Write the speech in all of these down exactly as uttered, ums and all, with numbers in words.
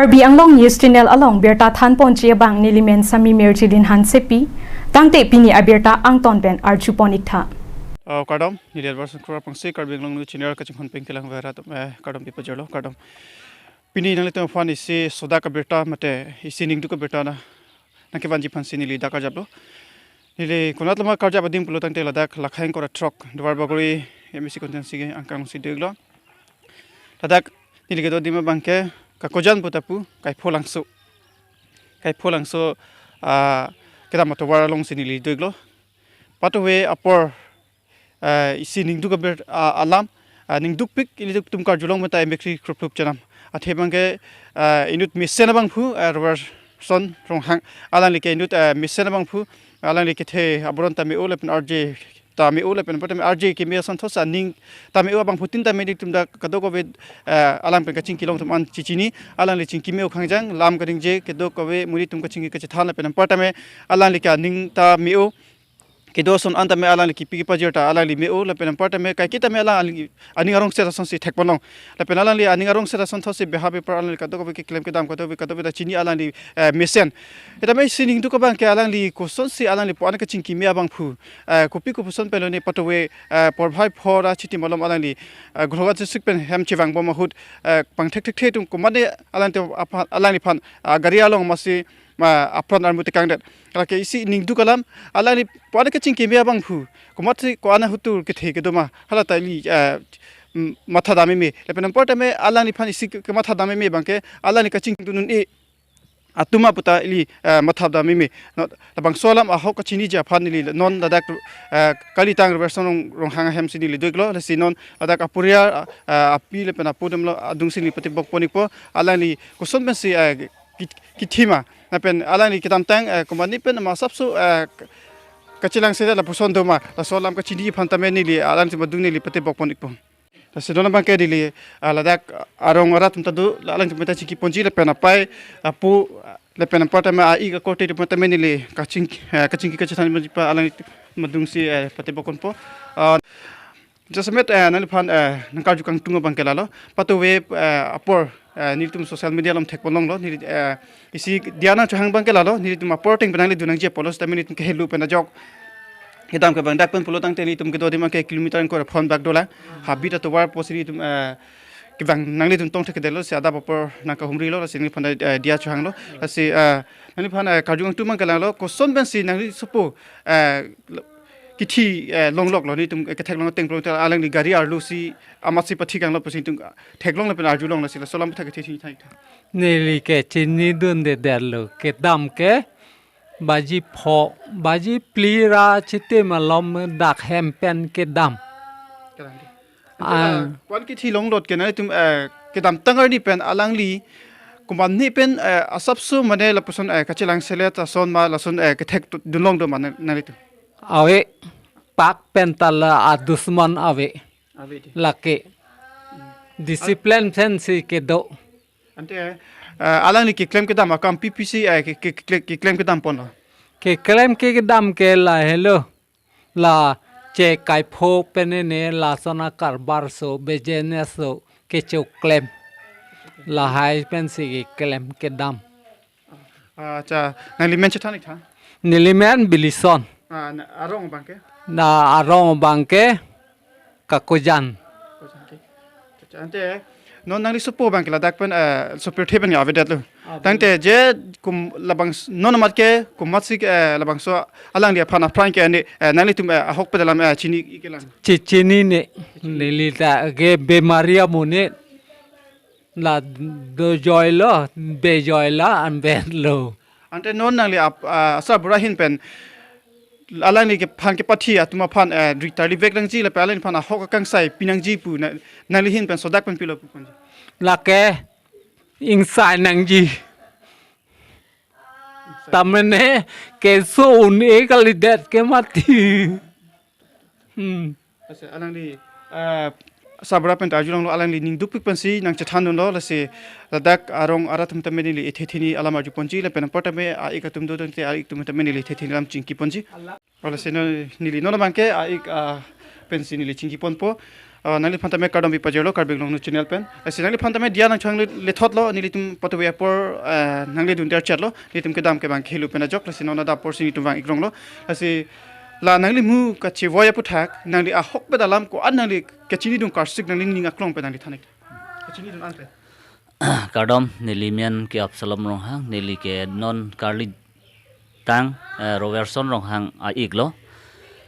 Karbi Anglong News Channel along birta thanponji abang nelimen Sami Mirjilin Hansepi, tangte pini abirta angton pen arjupon iktha. Uh, kardom, neli Adverson Kura Pangsi, Karbi Anglong News Channel kachinghon pen kelang vara atum, eh, kardom pipajirlo, kardom. Pini nanglitum aphan isi sodak abirta mate isi ningduk abirta na nangkevanji aphansi neli dak arjaplo. Neli konat lama karjap adim pulo tangte ladak Lakhang Kora Throk, Duar Bagori M A C constituency angkang si deglo. Ladak neli kedo adim abangke Kakojan pu ta pu, Kaipho Langso. Kaipho Langso, ah, kedam atovar alongsi neli deglo. Patove apor, eh, isi ningduk aber, ah, alam, ah, ningdukpik ilitum karjulong meta M A C kruplup chenam. Athe abangke, eh, inut mesen abangphu, eh, Robertson Ronghang. Alangli ke inut, eh, mesen abangphu, alangli kethe aboron ta me-o lapen arje ta me-o lapen apot tame arje keme asonthotsi aning ta me-o abangphutin tame ilitum dak kadokave, eh, alang pen kachingki along atum an chichini, alangli chingki me-o khangjang, lam kaningje, kadokave monit atum kachingki kachethan lapen apot tame alangli ke aning ta me-o. Kedo ason an tame alangli kipi kepajir ta alangli me-o lapen apot tame kaike tame alangli aning arongset asonsi thekponlong. Lapen alangli aning arongset asonthotsi beha bepar alangli kadokave keklem kedam kadokave kadokave ta chini alangli, eh, mesen. Tame isi ningduk abangke alangli kosonsi alangli pu-an kachingki me abangphu, eh, kopi kopuson pen lone patove, eh, porbhai phora chiti malom alangli, eh, Golaghat district pen hem chevangbom ahut, eh, pangthekthekthe atum komatne alangtum aphan, alangliphan, ah, gari along masi ma apran armu tekangdet. Lake isi ningduk alam, alangli pu-an kachingki me abangphu komatsi ko-an ahut kethe kedoma hala ta ili, eh, mm, matha dam meme. Lapen apot tame alangliphan isi ke, kematha dam meme abangke alangli kachingdun un-e atum aputa ili, eh, matha dam meme. No, labangso alam ahok kachiniji aphan neli non ladak, eh, kalitang Robertson Rong, Ronghang ahemsi neli deglo, lasi non ladak aporial, eh, api lapen apo atumlo adungsi neli patebokpon ikpo, alangli koson pensi, eh, ki-, kithima. Lapen alangli kedamtang, eh, komatne pen ma asapso, eh, kachelangsedet lapuson doma, laso alam kachini aphan tame neli alangtum adung neli patebokpon ikpo. Lasi non abangke neli, ah, ladak arong arat atum ta do, la alangtum ta chingkiponji lapen apai, apo, ah, lapen apot tame a-ik akorte atum tame neli kaching, ah, kachingki kachethanji aphan alangtum adungsi, eh, patebokponpo. Ah, jasemet, eh, nangliphan, eh, nangkarju kangtung abangke lalo. Patove, eh, apor, eh, nelitum social media along thekponlonglo, neli, eh, isi diya nangchohang abangke lalo, nelitum apor ateng pen nangli dun nangji apotlo sitame nelitum kehelu pen ajok kedam kevang dak pen pulo tangte nelitum kedo adim ke kilometer ingkoi ra phonbak dolang. Habit atovar pusi nelitum, eh, kevang nanglitum tongthekthedetlo, si adap apor nangkahumrilo, lasi nangliphan, eh, diya chohanglo. Lasi, eh, nangliphan, eh, karju kangtung abangke lalo, koson pensi nangli sopo, eh, kithi, eh, longloklo, nelitum, eh, ketheklong ateng pulo ta alangli gari arlosi amatsi pathikanglo pusi nelitum theklong lapen arjulong, lasi laso alam aputhak kethe thini thanitha. Neli ke chinidundedetlo, kedam ke baji pho, baji phli ra chiti malom dak hem pen kedam. Kedam ke. Ah. Ante, eh, ko-an kithi longlot ke nangtum, eh, kedamtang arni pen alangli komatne pen, eh, asapso mane lapuson, eh, kachelangselet ason ma lason, eh, kethek tu-, dunlong do ma nang, nanglitum? Ave, pak pen ta la adusman ave. Ave dei. Lake. Hmm. Discipline pensi kedo. Ante, eh, alangli keklem kedam akam pipisi, eh, ke, ke, ke, keklem kedamponlo? Keklem kedam ke lahelo. La che kaipho pen ne lason akarbar so, business so kechoklem. Lahai pensi keklem kedam. Acha, nangli men chethan iktha? Neli men Bilison. Ah, na arong abangke? Na arong abangke Kakojan. Kakojan ke. Acha, ante non nangli sopo abangke ladak pen, eh, sopirthe pen ya avedetlo. Ave. Tangte je kum labang s-, non amat ke komatsi, eh, labangso alangli aphan aphrang ke ne, eh, nanglitum, eh, ahok pedalam, eh, chini ikelang? Chi-, chinine. Neli ta ke bemari amonit. La dojoilo, bejoilo, anvetlo. Ante non nangli ap-, ah, asarbura ahin pen alangli kephan kepathi atum aphan, eh, ri tarlivek nangji lapen alangliphan ahok akangsai pinangji pu na, nangli ahin pen sodak pen pilo puponji? Lake ingsai nangji. Ingsai. Tamene keso un-e kalidet ke mati. Hmm. Asa alangli, eh, asarbura pen ta arjulonglo, alangli ningdukpik pensi nangchethandunlo, lasi ladak arong arat atum tame neli ethe theni alam arjuponji lapen apor tame a-ik atum do tangte a-ik atum tame neli ethe theni alam chingkiponji. Lasi non neli non abangke a-ik, ah, pensi neli chingkiponpo. Uh, nangliphan tame kardom pajirlo Karbi Anglong News Channel pen. Lasi nangliphan tame diya nangchang le-, lethotlo, nelitum patuve apor, uh, nangli dunter chatlo, nelitum kedam kevang kehelo pen ajok, lasi non adap apor si nelitum vang-iklonglo. Lasi la nangli mu kachevoi aputhak, nangli ahokpet alam ko-an nangli kachinidun karsik nangli ning aklong pen nangli than-ik. Kachinidun an pen. Kardom, neli men ke Absalom Ronghang, neli ke non karlitang, eh, Robertson Ronghang a-iklo.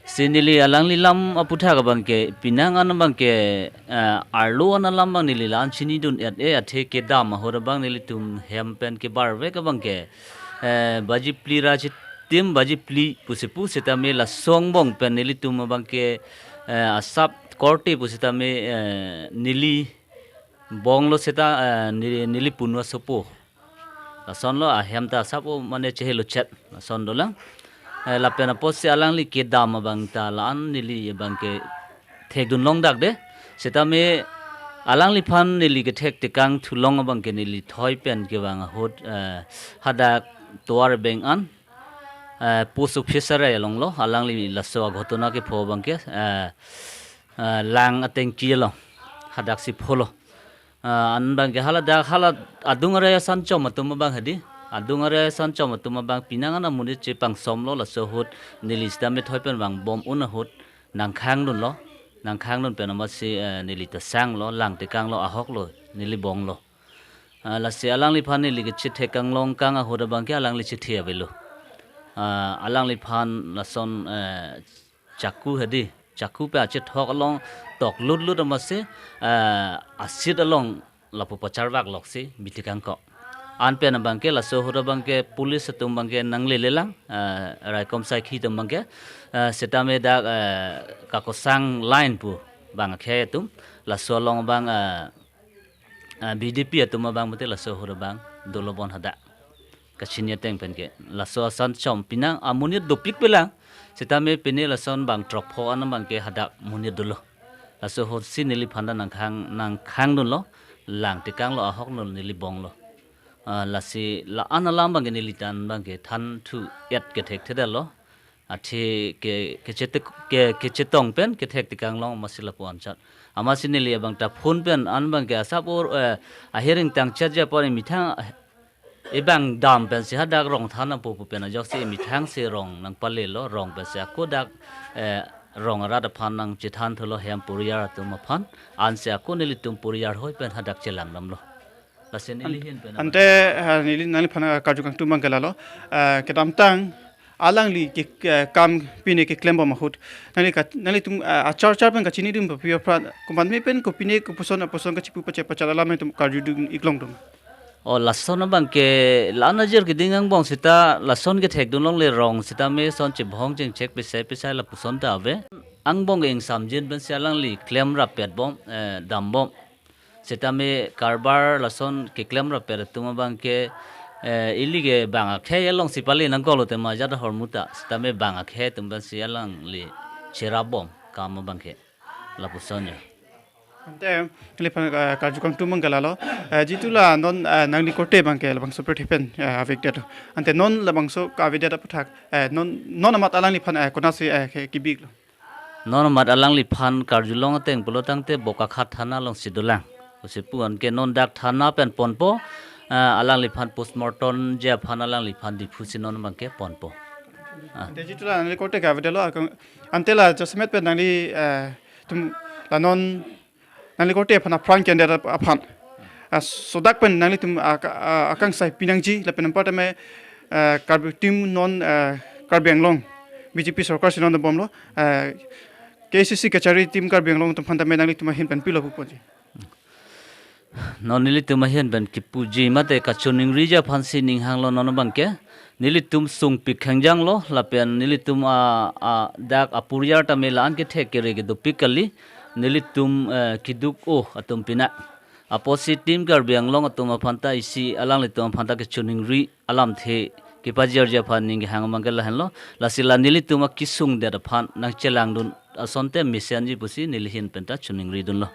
Si neli alangli lam aputhak abang ke, pinang an abang ke, eh, arlo an alam abang neli la-an chinidun-et-e, athe kedam ahut abang nelitum hem pen kebarvek abang ke, eh, baji phli ra chitim baji phli pusi pu setame laso angbong pen nelitum abang ke, eh, asap korte pu setame, eh, neli bonglo seta, eh, neli, neli punu asopo. Lasonlo ahem ta asap o mane chehelo chet. Lason dolang. Eh, lapen apotsi alangli kedam abang ta la-an neli abang ke thekdun longdak de. Setame alangliphan neli kethek tekang thulong abang ke neli thoi pen kevang ahut, eh, hadak tovar beng an, eh, post office arai alonglo, alangli laso aghotona kepho abang ke, eh, eh, lang atengki along, hadaksi pholo. Eh, an abang ke hala dak hala adung arai asan chom atum abang hedi, adung arai asan chom atum abang pinang an amonit chepangsomlo, laso ahut neli setame thoi pen vangbom un ahut nangkhangdunlo, nangkhangdun pen amatsi, eh, neli ta sanglo, lang tekanglo, ahoklo, neli bonglo. Ah, lasi alangliphan neli kechethek kanglong kang ahut abang ke alangli chethe avelo. Ah, alangliphan lason, eh, chaku hedi, chaku pe achethok along tok lut lut amatsi, eh, asit along lapu pacharvak loksi bitik angko. An pen abang ke laso ahut abang ke police atum abang ke nanglelelang, eh, raikom saikhi atum abang ke, eh, setame dak, eh, Kakosang line pu bang akhei atum, laso along abang, eh, ah, B D P atum abang mate laso ahut abang dolo bon hadak. Kachini ateng pen ke. Laso asan chom pinang amonit dopik pelang. Setame pine lason bang throk pho an abang ke hadak monit dolo. Laso ahutsi neliphan ta nangkhang, nangkhangdunlo. Lang tekanglo, ahoklo, neli bonglo. Ah, lasi la-an alam abang ke neli tan abang ke thanthu-et kethekthedetlo. Athe ke, kechete-, ke, kechetong pen kethek tekang long amatsi lapu anchot. Amatsi neli abang ta phone pen an abang ke asap or, eh, ahiring tang chat ja pon emethang, eh, ebang dam pensi hadak rong than apo pu pen ajoksi emethangsi rong nangpalelo, rong pensi ako dak, eh, rong arat aphan nangchethan thulo hem puriyar atum aphan, ansi ako nelitum puriyar hoi pen hadak chelangdamlo. Lasi neli ahin pen ante, ah, neli nangliphan, ah, karju kangtum abang ke lalo, ah, kedamtang alangli ke, ah, kam pine keklembom ahut. Nangli ka, nanglitum, ah, achar char pen kachinidun papi aphrang komatme pen kopine kopuson apuson kachipu pache pachat alam nangtum karjudun-ik longdun. O lason abang ke la-an ajir keding angbong seta lason kethekdun longle, rong setame son chebhong chengchek pesai pesai lapuson ta ave. Angbong ke ingsamjin pensi alangli klem rappetbom, eh, dambom. Setame karbar lason keklem rappet atum abang ke, eh, ili ke bang akhei alongsi pale nangkoklo tema jat ahormu ta. Setame bang akhei atum pensi alangli cherapbom kam abang ke. Lapuson ya. Ante, neliphan, eh, karju kangtum abang ke lalo. Eh, jitu la non, eh, nangli korte abang ke labangso apirthe pen, eh, avedet. Ante non labangso kavedet aputhak, eh, non, non amat alangliphan, eh, konatsi, eh, ke, kebi-iklo. Non amat alangliphan karjulong ateng pulo tangte Bokakhat thana alongsi dolang. Pusi pu anke non dak thana pen ponpo, ah, alangliphan postmortem je aphan alangliphan Diphu si non abang ke ponpo. Ah. Ante jitu la nangli korte ke avedetlo akang, ante la jasemet pen nangli, eh, tum la non nangli korte aphan aphrang kendet aphan. Ah, sodak pen nanglitum aka-, ah, akangsai pinangji lapen anparta me, ah, Karbi team non, ah, Karbi Anglong B J P sorkar si non bomlo, ah, K C C kachari team Karbi Anglong atum aphan tame nanglitum ahin pen pilo puponji. Non nelitum ahin pen kipuji mate kachoningriji aphansi ning hanglo non abang ke. Nelitum sungpik khangjanglo, lapen nelitum a, a, dak apuriyar tame la-an kethek kere kedopik kali, nelitum, eh, keduk-o atum pina. Apotsi team Karbi Anglong atum aphan ta isi alanglitum aphan ta kechoningri alamthe kepajirji aphan ning kehang abang ke lahenlo, lasi la nelitum akesungdet aphan nangchelangdun asonte mesenji pusi neli ahin pen ta choningridunlo.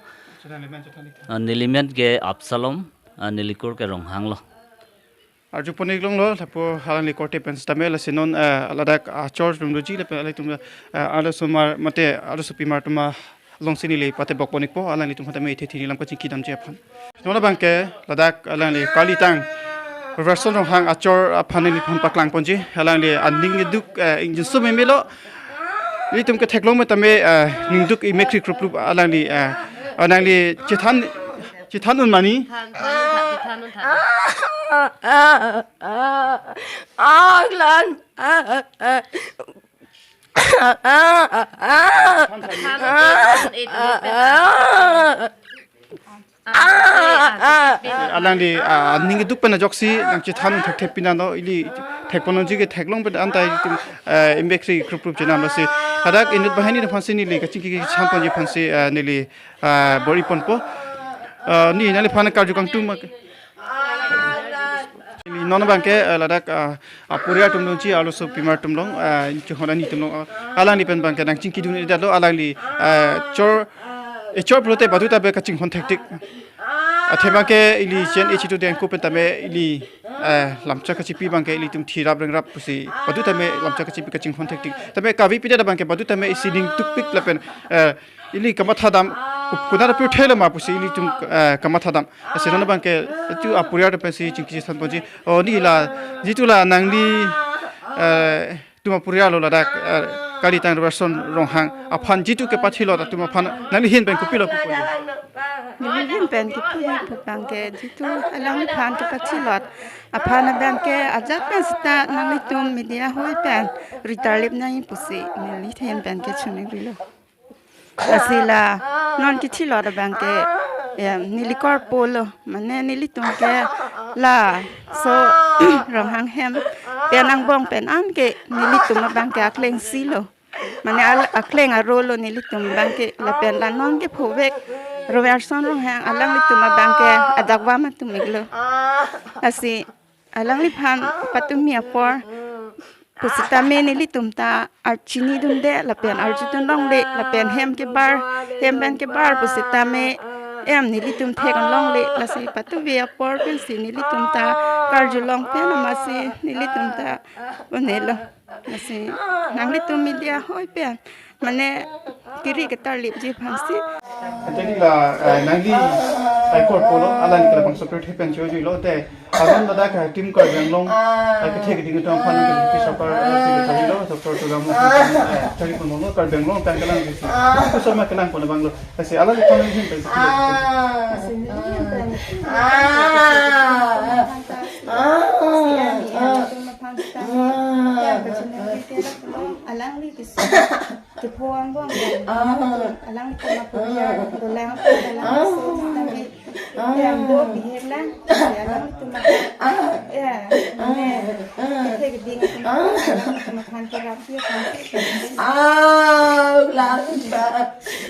Ah, neli men ke Absalom, ah, neli kur ke Ronghanglo. Arjupon-ik longlo, lapu alangli korte pen setame, lasi non, eh, ladak, ah, church room doji, lapen alangtum, eh, arlosomar, mate, arlosopimar atum, ah, alongsi neli patebok pon-ikpo, alanglitum aphan tame ithe thini lam kachingki damji aphan. Non abangke ladak alangli kalitang Robertson Ronghang achor aphan neliphan paklang ponji, alangli aning keduk, eh, ingjinso memelo. Ilitum ketheklong pen tame, eh, ningduk imekri kruplup alangli, eh, alangli chethan, chethan un mani. Than, than, than, than, than. Aglan. Than, than, than, eh, than. Alangli, ah, ning keduk pen ajoksi nangchethan thekthe pinano, ili thekponji ketheklong pen anta ilitum, eh, imekri kruplup chenam lasi. Ladak inut banghini aphansi neli kachingki kachethan ponji aphansi, eh, neli, ah, bor-i ponpo. Ah, ne nangliphan karju kangtung ma ke? Non abangke, eh, ladak, ah, apuriar atum longji, arloso pimar atum long, ah, chehon ani atum long, ah, alangli pen abangke nangchingkidun-edetlo, alangli, ah, chor, eh, chor pulote badu tabe kachinghon thektik. Athema ke ili chen ichitu dengku pen tame ili, eh, lamchak kachipi abangke ilitum thirap rengrap pusi badu tame lamchak kachipi kachinghon thektik. Tame kavi pida abangke badu tame isi ning dukpik lapen, eh, ili kamathadam, ku-, kuna da pirthe lama pusi ilitum, eh, kamathadam. Lasi non abangke jitu apuriar pensi chingki chethan ponji. O ne la, jitu la nangli, eh, atum apuriar lo ladak, eh, kalitang Robertson Ronghang aphan jitu kepathilot atum aphan nangli ahin pen kopilo pu ponji? Neli ahin pen kipu pu abangke jitu alangliphan kepathilot aphan abangke ajat pen seta nanglitum media ahoi pen ritarlip nangji pusi neli ahin pen ke chungrilo. Lasi la non kithilot abangke, ya, neli korpo lo, mane nelitum ke laso Ronghang hem pen angbong pen anke nelitum abangke akleng si lo. Mane al-, akleng aro lo nelitum abangke lapen la non kephovek Robertson Ronghang alanglitum abangke adakvam atum iklo. Lasi alangliphan patumi apor pusitame nelitum ta archinidunde lapen arjudun longle lapen hem kebar, hem pen kebar pusitame em nelitum thek-un longle, lasi patuve apor pensi nelitum ta karjulong pen amatsi nelitum ta un-elo. Lasi nanglitum media ahoi pen mane kiri ketarlipji aphansi. Ante ne la, eh, nangli ai korpo lo, alanli ke labangso pirthe pen chojuilo te. Aron ladak ka Team Karbi Anglong, eh, kethe keding atum aphan ke P Sarkar, eh, secretary lo, Doctor Tuliram lo, eh, chari pon lo, Karbi Anglong tang kelang si. Itu sama kelang pon abang lo. Lasi alangliphan ahin pen si. Alangli ke Kepho angbong, alanglitum apuriar dolang, dolang so tadi. Ya, do bihek lang. Ya, alanglitum apa? Ya, ne. Kita keding atum, alanglitum aphan kerap dia kan. Ah, langsa.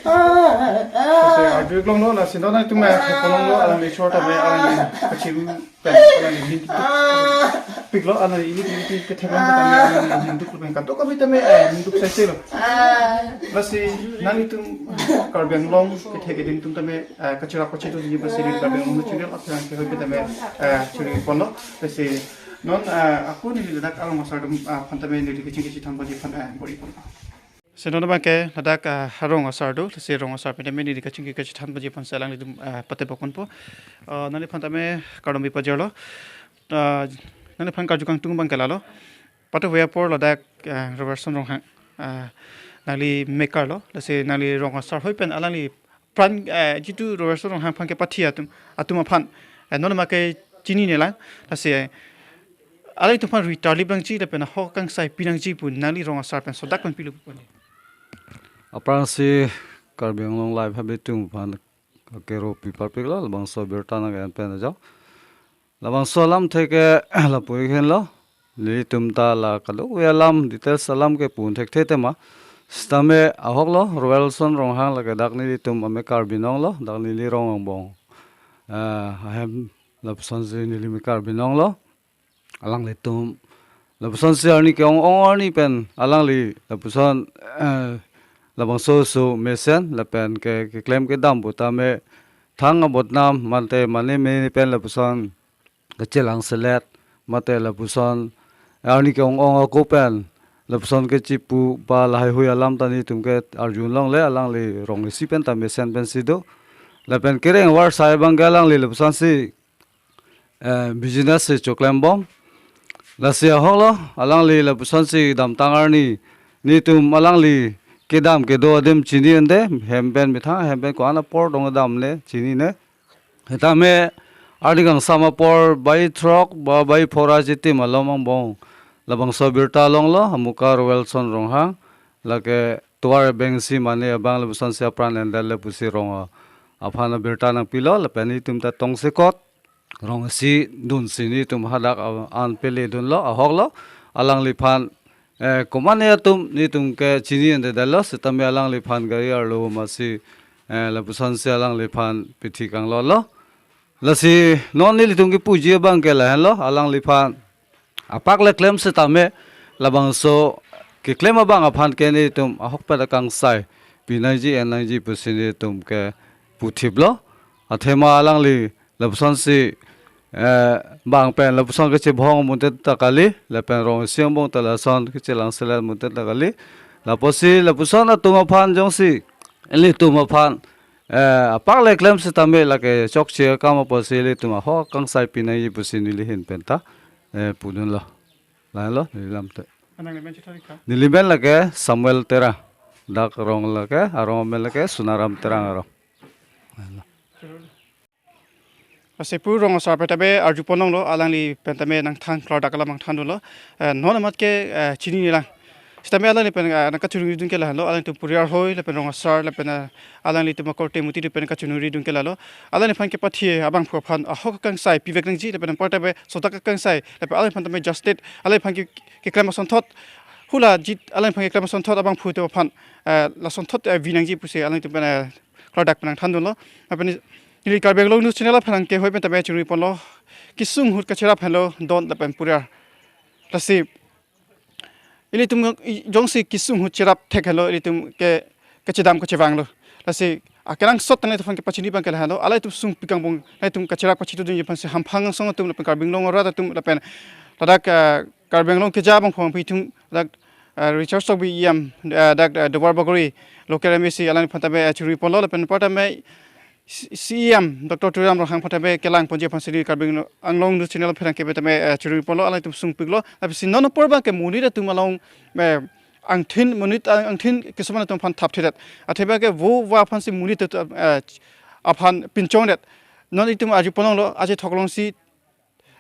Lasi arju-ik longlo, lasi non nangtum, eh, theklonglo, alangli chor tame, alangli kachiru pen, alangli ning keduk piklo, alangli ili ili ketheklong tame, alangli ning duk pen kadokave tame, eh, ning duk saise lo. Lasi nanglitum Karbi Anglong kethe keding atum tame, eh, kachirap kachidunji aphansi neli Karbi Anglong News Channel aphan kehoi pen tame, eh, churi ponlo. Lasi non, eh, ako neli ladak arong asar atum, eh, aphan tame neli kachingki chethan ponji aphan, eh, bor-i ponlo. Lasi non abangke ladak, ah, arong asar do, lasi rong asar pen tame neli kachingki kachethan ponji aphansi alanglitum, ah, patebok ponpo. Ah, nangliphan tame kardom pajirlo. Ah, nangliphan karju kangtung abangke lalo. Patuve apor ladak, ah, Robertson Ronghang, ah, nangli mekar lo, lasi nangli rong asar ahoi pen alangli pran, eh, jitu Robertson Ronghang aphan kepathi atum, atum aphan, eh, non ma kechinine lang, lasi, eh, alanglitum aphan ritarlip nangji lapen ahok kangsai pi nangji pu nangli rong asar pen sodak pen pilo pu ponji? Aphrangsi Karbi Anglong Live habitung aphan kero pi parpiklo, labangso birta nang-en pen ajok. Labangso alamthe ke lapu-ik henlo. Nelitum ta la kadokave alam, details alam ke pun thekthe tema. Sitame ahok lo, Robertson Ronghang lake dak nelitum amekar binong lo, dak neli rong angbong, eh, ahem lapusonsi neli mekar binong lo. Alanglitum lapusonsi arni ke-ong ong arni pen alangli lapuson, eh, labangso oso mesen lapen ke, keklem kedam pu tame thang abodnam mate mane mene pen lapuson kachelang selet mate lapuson arni ke-ong ong ako pen Lapuson ke chipu ba lahai hui alam ta netum ke arjun longle, alangli rong isi pen ta mesen pensi do. Lapen kereng war sai abang ke alangli lapuson si eh, business si choklem bom. Lasi ahok lo, alangli lapuson si damtang arni, netum alangli kedam kedo adim chini ende, hem pen methang, hem pen ko-an apor dong damle chinine. Setame arni kangsam apor bai throk ba bai phora chitim alom angbong labangso birta longlo, Amukar Wilson Ronghang, lake tovar bengsi mane abang lapuson si apran endal le pusi rong aphan birta nangpilo, lapen netum ta tongsekot rong isi dunsi netum hadak a-, an pele dunlo, ahok lo, alangliphan, eh, komane atum netum ke chini ende dalo, setame alangliphan gari arlo masi, eh, lapuson si alangliphan pithi kanglo lo. Lasi non nelitum kepuji abang ke lahenlo, alangliphan apak le klem setame labangso keklem abang aphan ke netum ahokpet akangsai pinangji, enangji pusi netum ke puthiplo. Athema alangli lapuson si, eh, bang pen lapuson kechebhong muntet ta kali, lapen rong isi angbong ta lason kechelang selet muntet ta kali. Lapusi lapuson atum aphan jongsi ilitum aphan, eh, apak le klem setame lake chokche akam apotsi ilitum ahok akangsai pinangji pusi neli ahin pen ta, eh, pudunlo. Lahenlo, neli lam te. Anang nemen chethari ka? Neli men lake Samuel Terang. Dak rong lake, arong amen lake Sunaram Terang arong. Lahenlo. Lasi pu rong asar petame arju pon longlo, alangli pen tame nangthan klardak alam nangthan dunlo. Eh, non amat ke, eh, chininelang. Setame alangli pen, eh, nangkachurungri dun ke lahenlo, alangtum puriar hoi, lapen rong asar, lapen, eh, alanglitum akorte muti pen kachurungri dun ke lahelo. Alangliphan kepathi abangphu aphan ahok akangsai pivek nangji, lapen anparta pen sodak akangsai, lapen alangliphan tame justice, alangliphan ke, keklem asonthot, hula jit alangliphan keklem asonthot abangphu atum aphan, eh, lasonthot, eh, vi nangji pusi alangtum pen, eh, klardak pen nangthan dunlo. Lapen neli Karbi Anglong News Channel aphan kehoi pen tame churungri ponlo. Kesung ahut kacherap henlo don lapen puriar. Lasi ilitum i-, jongsi kesung ahut cherap thek henlo, ilitum ke kachedam kachevanglo. Lasi akenangsot tang ilitum aphan kepachini abang ke lahenlo. Alangtum sungpik angbong, ilitum kacherap kachetudunji aphansi hamphang angsong atum lapen Karbi Anglong arat atum lapen ladak, eh, Karbi Anglong keja abangphu abangphi atum ladak, eh, Richard Tokbi E M, eh, dak, eh, Duarbagori local M A C alangphan tame, eh, churungri ponlo lapen anparta pen C-, C E M Doctor Tuliram Ronghang aphan tame kelang ponji aphansi neli Karbi Anglong News Channel aphan ke tame, eh, churungri ponlo, alangtum sungpiklo. Lapusi non apor abang ke monit atum along, eh, angthin monit ang-, angthin kisuman atum aphan thapthedet. Athema ke vo va aphansi monit atum, eh, aphan pinchongdet. Non itum arju pon longlo, aje thoklongsi,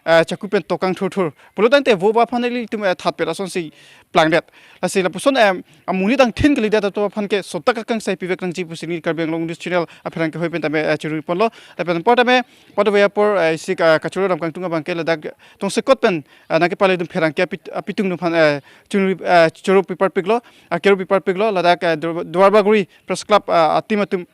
eh, chaku pen tokang thurthur. Pulo tangte vo va aphan ilitum, eh, thatpet asonsi plangdet. Lasi lapuson, em, amonit angthin kalidet atum aphan ke sodak akangsai pivek nangji pusi neli Karbi Anglong News Channel aphan kehoi pen tame, eh, churungri ponlo. Lapen anparta pen, pada ve apor, eh, isi, eh, kachoro dam kangtung abang ke ladak tongsekot pen, eh, nangkepale atum pherangke apit-, apitung atum aphan, eh, churungri, eh, choro piparpiklo, eh, kero piparpiklo, ladak, eh, Duar-, Duarbagori Press Club, eh, a-team atum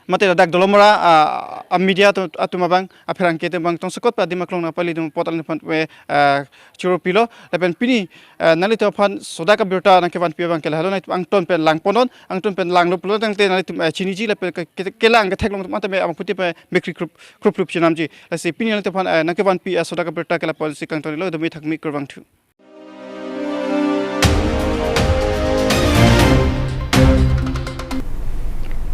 mate ladak Dolamara, ah, a-media atum, atum abang, apherangke atum abang tongsekot pen adim aklong nangpale atum apot alangphan, eh, choro pilo. Lapen pini, eh, nanglitum aphan sodak abirta nangkevanpi abang ke lahelo, nanglitum angton pen lang ponnon, angton pen langlo pulo tangte nanglitum, eh, chiniji lapen ke, ke, kelang ketheklong atum tame abangphutin pen mekri krup, krup krup chenamji. Lasi pini nanglitum aphan, eh, nangkevanpi, eh, sodak abirta ke lapu-ansi kangtonlo, dome thakme, kurvangthu.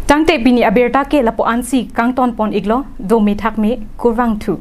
Tangte pini abirta ke lapu-ansi kangton pon iklo, dome thakme, kurvangthu.